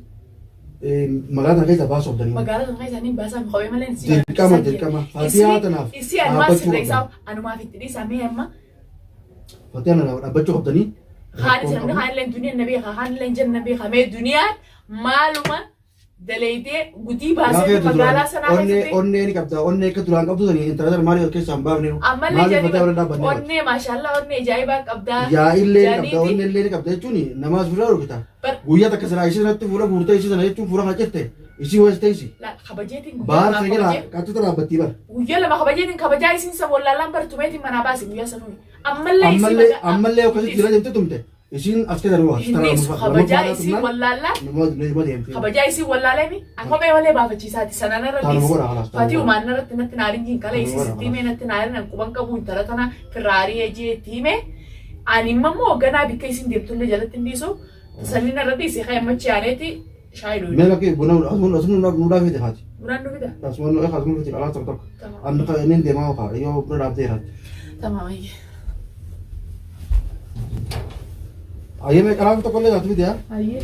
Speaker 1: magaalaa tana keessaa baasuu qabdanii.
Speaker 2: Magaalaa sana keessaa niin baasaa kophee malee isii
Speaker 1: Dirqama dirqama fatiyaa tanaaf
Speaker 2: Isii anumaa
Speaker 1: dhaabbachuu
Speaker 2: sirreessaa
Speaker 1: qabdan.
Speaker 2: anumaaf itti dhiisaa mee amma
Speaker 1: Fatiyaa tanaaf dhaabbachuu qabdanii.
Speaker 2: kaan isaan kaan illee duniyaan na beeka kaan illee janna beeka mee duniyaan maaluma daleeytee gutii baasee magaalaa sanaa keessatti
Speaker 1: Onnee ni qabda onnee akka duraan qabdu sanii intala tana maaliif keessaa hin baafne
Speaker 2: ammallee
Speaker 1: maaliif fatiyaa waliin
Speaker 2: jedhanii
Speaker 1: dhaabbanne
Speaker 2: onnee maashaallah onnee ajaa'ibaa qabdaa
Speaker 1: yaa illee ni qabda
Speaker 2: Jaaniiti.
Speaker 1: onnee illee ni qabda jechuun namaas fuula dhorkita
Speaker 2: Bar-
Speaker 1: guyyaa takka silaa isii sanatti fuula guurtee isii sana jechuun fuula kana cirte isii wees teessi
Speaker 2: La, kabajeetiin guyyaa
Speaker 1: baar
Speaker 2: lama
Speaker 1: sana jala
Speaker 2: kabajee
Speaker 1: qaxxita dhaabbattii bara
Speaker 2: guyyaa lama kabajeetiin kabajaa isiin san wallaalaan bartumeetiin manaa baase guyyaa sanuu ammallee isii
Speaker 1: ammallee
Speaker 2: maga-
Speaker 1: ammallee akkasitti jira deemte tumte isiin as keessa duwwaa
Speaker 2: Hin dhiisu kabajaa isii wallaallaan
Speaker 1: nama deemte
Speaker 2: kabajaa isii wallaalemi kophee malee baafachiisaati sanaan irra
Speaker 1: Taanuma
Speaker 2: dhiisi
Speaker 1: godha kalaas, taanuma
Speaker 2: fatii
Speaker 1: godha.
Speaker 2: umaan irratti natti naarin hin kale isii
Speaker 1: Taanuma
Speaker 2: sitti
Speaker 1: godha
Speaker 2: himee natti naarin an quban qabu intala tana firraarii ejee itti hime ani immoo ganaa bikka isin deemtullee jalatti hin dhiisu sanniin irra dhiisi ka'e machi aaneeti shaayii
Speaker 1: mee
Speaker 2: dhuyi
Speaker 1: lakkee buna asuma asuma nu dhaafete haati
Speaker 2: bunaan nu fida
Speaker 1: asuma nu asuma fite qalaa tokko tokko
Speaker 2: Tamam.
Speaker 1: anni kan inni deemaa kaa yoo buna dhaaftee haati
Speaker 2: Tamam ayyee.
Speaker 1: ayyee mee qalaa tokko illee taatu fite haa
Speaker 2: Ayyee.